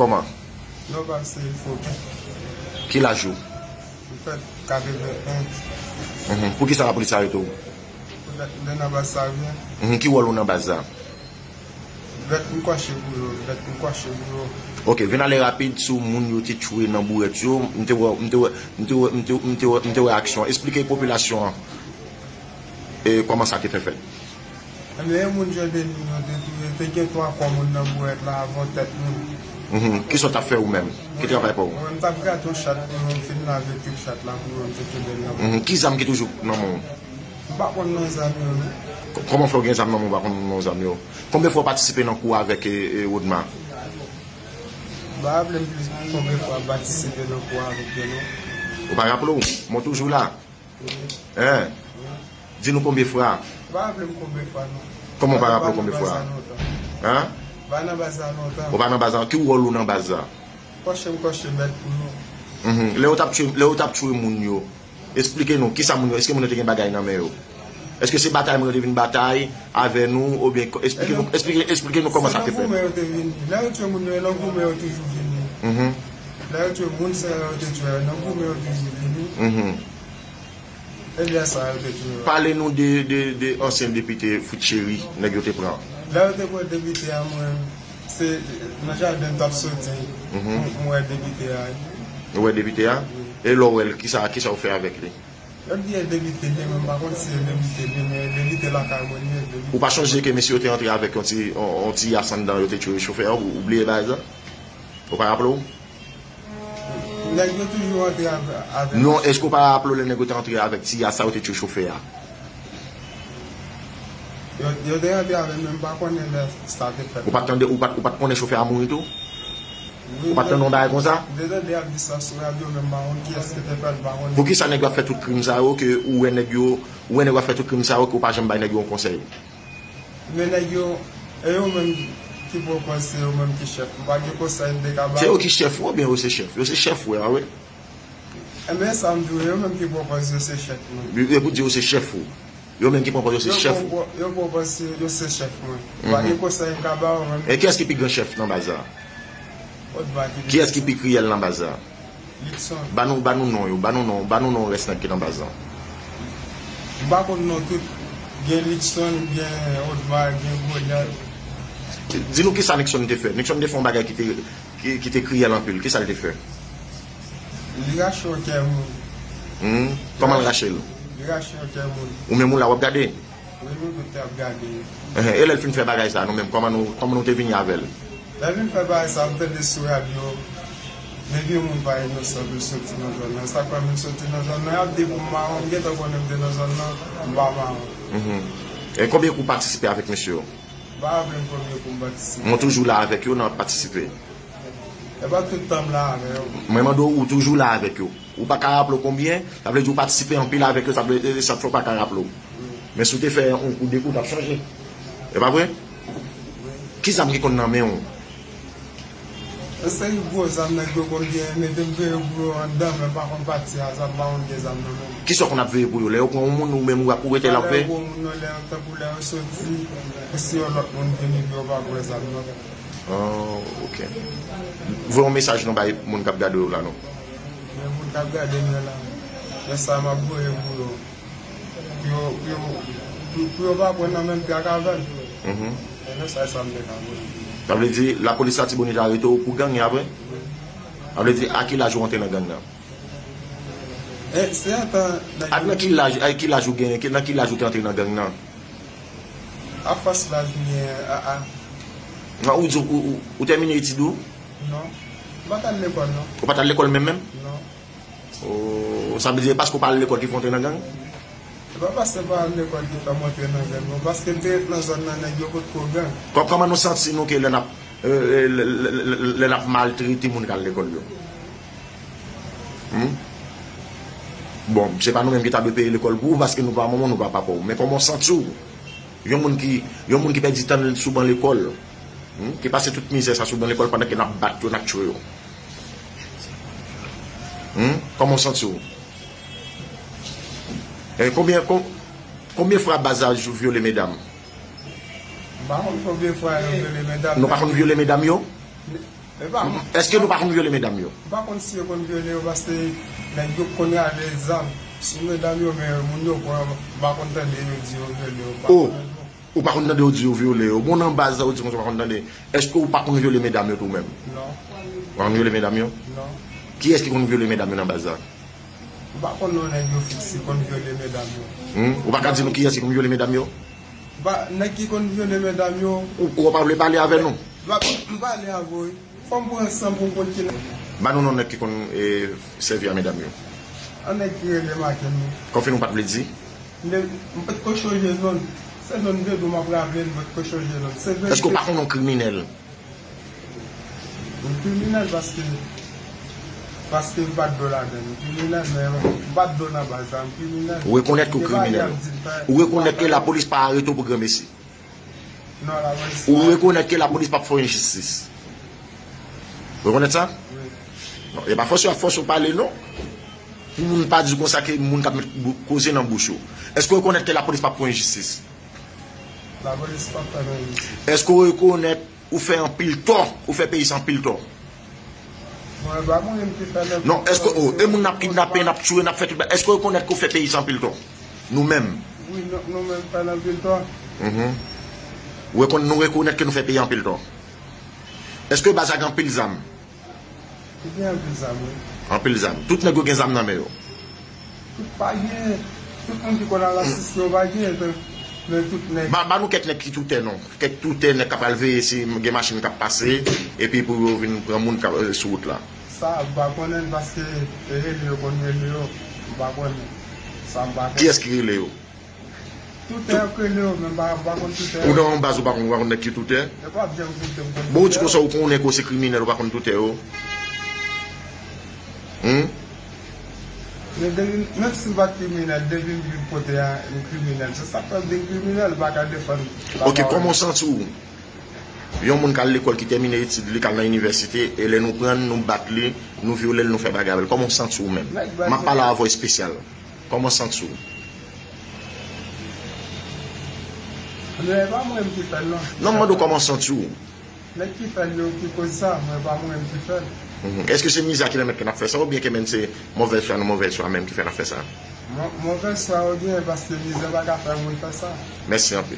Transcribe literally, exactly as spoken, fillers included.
Kòman? Non, pa se fo. Ki laj ou? M fèt katreven en. Mhm. Poukisa lapolis arete w? Poutèt m te nan baz sa byen. Mhm. Ki wòl ou nan baz la? Vèt m kòche pou yo, vèt m kòche pou yo. Ok, vin ale rapid sou moun yo te tchwe nan bourèt yo. M te wè, m te wè, m te wè, m te, m te wè, m te wè aksyon. Esplike popilasyon an, e, kòman sa te fè fèt. Ebyen, e moun Jòdani yo te touye, te gen twa kò moun nan bourèt la avan tèt moun. Mhm. Kisa w t ap fè ou menm? Ki travay pa w? Mwen, m t ap gate yon chat pou yo, m fin lave trip chat la pou yo, m te kenbe l nan men. Mhm. Ki zam ki toujou nan men w? M pa konn non zam yo, non. K-, kòman fè w gen zam nan men w, ou pa konn non zam yo? Konbyen fwa w patisipe nan kou avèk, e, e, Rodma? M pa raple m plis konbyen fwa m patisipe nan kou avèk yo, non. Ou pa raple w? Mwen toujou la. Wi. Hein? Wi. Di nou konbyen fwa. M pa raple m konbyen fwa, non. Kòman w pa raple w konbyen fwa? Hein? M pa nan baz la lontan. Ou pa nan baz la, ki wòl ou nan baz la? Kòche m kòche bèt pou yo. Mhm. Lè yo t ap tchwe, lè yo t ap tchwe moun yo, esplike nou, kisa moun yo, èske moun yo te gen bagay nan men yo? Èske se batay moun yo te vin batay avè nou, oubyen ko-, esplike nou, esplike, esplike nou kòman sa te fèt? Se nan goumen yo te vini. Lè yo tchwe moun yo, e nan goumen yo toujou vini. Mhm. Lè yo tchwe moun sa yo te tchwe, nan goumen yo toujou vini. Mhm. Ebyen, sa yo te touye. Pale nou de, de, de ansyen depite Fritz Chéry, nèg yo te pran. Lè yo te pran depite a, mwen, se nan jaden m t ap soti, mhm, m, m wè depite a. Ou wè depite a? Wi. E lè w wè l, kisa, kisa w fè avèk li? Yo di e depite li ye, men m pa konn si e depite li ye, men depite lakay mwen li ye, depite. Ou pa chonje ke mesye yo te antre avèk yon ti, yon, yon ti yas anndan, yo te tchwe chofè a, ou, ou bliye bagay sa? Ou pa raple w? Nèg yo toujou antre avè-, avè. Non, èske w pa raple w lè nèg yo te antre avèk ti yas sa yo te tchwe chofè a? Yo, yo te antre avè l, men m pa konnen lè sa te fèt. Ou pa t tande, ou pa t, ou pa t konnen chofè a mouri tou? Wi, ou pa t tande yon bagay konsa? M te tande y ap di sa sou radyo, men m pa konn kiyès ki te fè l, m pa konnen. Poukisa nèg yo ap fè tout krim sa yo, ke ou wè nèg yo, ou wè nèg yo ap fè tout krim sa yo, ke ou pa janm bay nèg yo yon konsèy? Men nèg yo, e yo menm ki pran pòz, se yo menm ki chèf. M pa gen konsèy m te ka ba yo. Se yo ki chèf ou oubyen yo se chèf? Yo se chèf ou, a wi. Enben, sa m di w, yo menm ki pran pòz yo se chèf mwen. E pou di yo se chèf ou. Yo menm ki pran pòz yo se chèf ou. Yo pran pò-, yo pran pòz se, yo se chèf mwen. M pa gen konsèy m ka ba yo menm. E kiyès ki pi gran chèf nan baz la? Odma ki pi gran chèf. Kiyès ki pi kriyèl nan baz la? Luckson. Ba nou, ba nou non yo, ba nou non, ba nou non rès nèg ki nan baz lan. M pa konn non tout. Gen Luckson, gen Odma, gen Goliath. Di nou kisa Luckson te fè. Luckson te fè yon bagay ki te, ki, ki te kriyèl anpil. Kisa l te fè? Li rache yon kè moun. Hmm? Kòman l rache l? Li rache yon kè moun. Ou menm ou la w ap gade? Wi, nou tout te ap gade. Ehe, e lè l fin fè bagay sa, nou menm, kòman nou, kòman nou te vini avè l? Lè l vin fè bagay sa, m tande sou radyo, depi yon moun pa inosan pou l soti nan zòn nan. Sa k fè m soti nan zòn nan, y ap di pou m mawon, m gentan konnen m te nan zòn nan, m pa mawon. Mhm. E konbyen kou w patisipe avèk mesye yo? M pa raple m konbyen kou m patisipe. Mwen toujou la avèk yo nan patisipe. E pa tout tan m la avè yo. Mwen mande w, ou toujou la avèk yo. Ou pa ka raple w konbyen, sa vle di ou patisipe anpil avèk yo, sa vle, e, sa k fè w pa ka raple w. Wi. Men si w te fè yon kou, de kou, w t ap chanje. E pa vre? Wi. Ki zam ki konn nan men w? Yon seri gwo zam nèg yo konn gen, mete m veye pou yo anndan, men m pa konn pati a, sa m pa konn gen zam nan men m. Kisa w konn ap veye pou yo? Lè yo pran yon moun, ou menm ou ap, ou rete la ap veye? Lè yo pran yon moun nan, lè yo, tankou lè yo soti, e si yon lòt moun vini pou yo pa pran zam nan. Oh, ok. Voye yon mesaj non bay moun k ap gade w la non. Men moun k ap gade m yo la, mesaj m ap voye pou yo. Pou yo, pou yo, pou, pou yo pa pran nan menm trak avè m. Mhm. E mesaj sa m te ka voye. Sa vle di, lapolis Latibonit arete w pou gang, e apre? Wi. Sa vle di, a ki laj ou antre nan gang nan? E, se antan nèg yo. A nan ki laj, a ki laj ou gen, ki, nan ki laj ou te antre nan gang nan? Afòs laj m gen, a, a. Non, ou di, ou, ou, ou tèmine etid ou? Non. M pa t al lekòl, non. Ou pa t al lekòl menm, menm? Non. Oh, sa vle di, e paske w pa al lekòl ki fè w antre nan gang? Se pa paske m pa al lekòl ki fè m antre nan gang, non. Paske m te ret nan zòn nan, nèg yo potko gang. Kò-, kòman nou santi nou ke lè n ap, e, e, lè, lè, lè, lè n ap maltrete moun k al lekòl yo? Hmm? Bon, se pa nou menm ki ta dwe peye lekòl pou ou, paske nou pa manman w, nou pa papa w. Men kòman w santi w? Yon moun ki, yon moun ki pèdi tan l sou ban lekòl, hmm, ki pase tout mizè sa sou ban lekòl pandan ke n ap bat yo, n ap tchwe yo. Hmm? Kòman w santi w? E konbyen, kon-, konbyen fwa baz la vyole medam? M pa konn konbyen fwa yo vyole medam. Nou pa konn vyole medam yo? Èske nou pa konn vyole medam yo? M pa konn si yo konn vyole yo, paske nèg yo konn rale zam sou medam yo, men moun yo pran, m pa konn tande yo di yo vyole yo, m pa konn. Ou pa konn tande yo di yo vyole yo? Bon, nan baz la, ou di konsa ou pa konn tande. Èske ou pa konn vyole medam yo tou menm? Non. Ou pa konn vyole medam yo? Non. Kiyès ki konn vyole medam yo nan baz la? M pa konn non nèg yo fiks ki konn vyole medam yo. Hmm? Ou pa ka di nou kiyès ki konn vyole medam yo? Ba, nèg ki konn vyole medam yo. Ou, ou pa vle pale avè nou? M pa, m pale avè w. Fò m pran san pou m konn ki nèg. Ba nou non nèg ki konn, e, sèvi a medam yo. An nèg ki rele Maken wi. Konfime ou pa t vle di? M te, m pa t ko chonje non l. Se non m te di w m ap raple l, m pa t ko chonje non l. Se verite. Èske ou pa konn yon kriminèl? M kriminèl paske, paske m pa t do ladan l. M kriminèl, men m pa t do nan baz la, m kriminèl. Ou rekonèt ke w kriminèl? Ou rekonèt ke lapolis pa arete w pou granmesi? Non, lapolis pa. Ou rekonèt ke lapolis p ap fè w enjistis? Ou rekonèt sa? Wi. Non, e pa fòse y ap fòse w pale non. Pou moun pa di konsa ke moun k ap met bou-, koze nan bouch ou. Èske w rekonèt ke lapolis p ap fè w enjistis? Lapolis p ap fè m enjistis. Èske w rekonèt ou fè anpil tò, ou fè peyi sa anpil tò? Mwen pa mwen menm ki fè l. Non, èske, oh, e moun n ap kidnape, n ap tiye, n ap fè tout bagay, èske w rekonèt ke w fè peyi sa anpil tò? Nou menm. Wi, nou, nou menm fè l anpil tò. Mhm. Ou rekonn-, nou rekonèt ke nou fè peyi anpil tò. Èske baz la gen anpil zam? Li gen anpil zam, wi. Anpil zam. Tout nèg yo gen zam nan men yo? Tout pa gen. Tout moun ki konn al asiste yo pa gen, men, men tout nèg. Ba, ba nou kèk nèg ki tou tè non. Kèk tou tè nèg k ap al veye si gen machin k ap pase, epi pou yo vin pran moun k ap, eh, sou wout la. Sa, m pa konnen l paske e rele yo konn rele yo. M pa konnen. Sa, m pa konnen. Kiyès ki rele yo? Tou tè yo k rele yo, men m pa, m pa konn tou tè yo. Ou nan yon baz ou pa konn, ou pa konn nèg ki tou tè? Yo p ap janm koute m konn tou tè. Bon, ou di konsa ou konnen ke w se kriminèl, ou pa konn tou tè yo? Hmm? Men depi, menm si m pa t kriminèl, depi m viv kote a, m kriminèl. Se sa k fè m vin kriminèl, m pa ka defann. Ok, kòman w santi w? Yon moun k al lekòl, ki tèmine etid li, k al nan inivèsite, e lè nou pran l, nou bat li, nou vyole l, nou fè bagay avè l. Kòman w santi w menm? M ap pale avè w espesyal. Kòman w santi w? Men e pa mwen menm ki fè l non. Non, m mande w kòman w santi w. Nèg ki fè l yo ki koz sa, men e pa mwen menm ki fè l. Mhm. Èske se mizè ki pèmèt ke n ap fè sa, oubyen ke menm se move swa nou, move swa menm ki fè n ap fè sa? Mo-, move swa oubyen paske mizè pa ka fè moun fè sa. Mèsi anpil.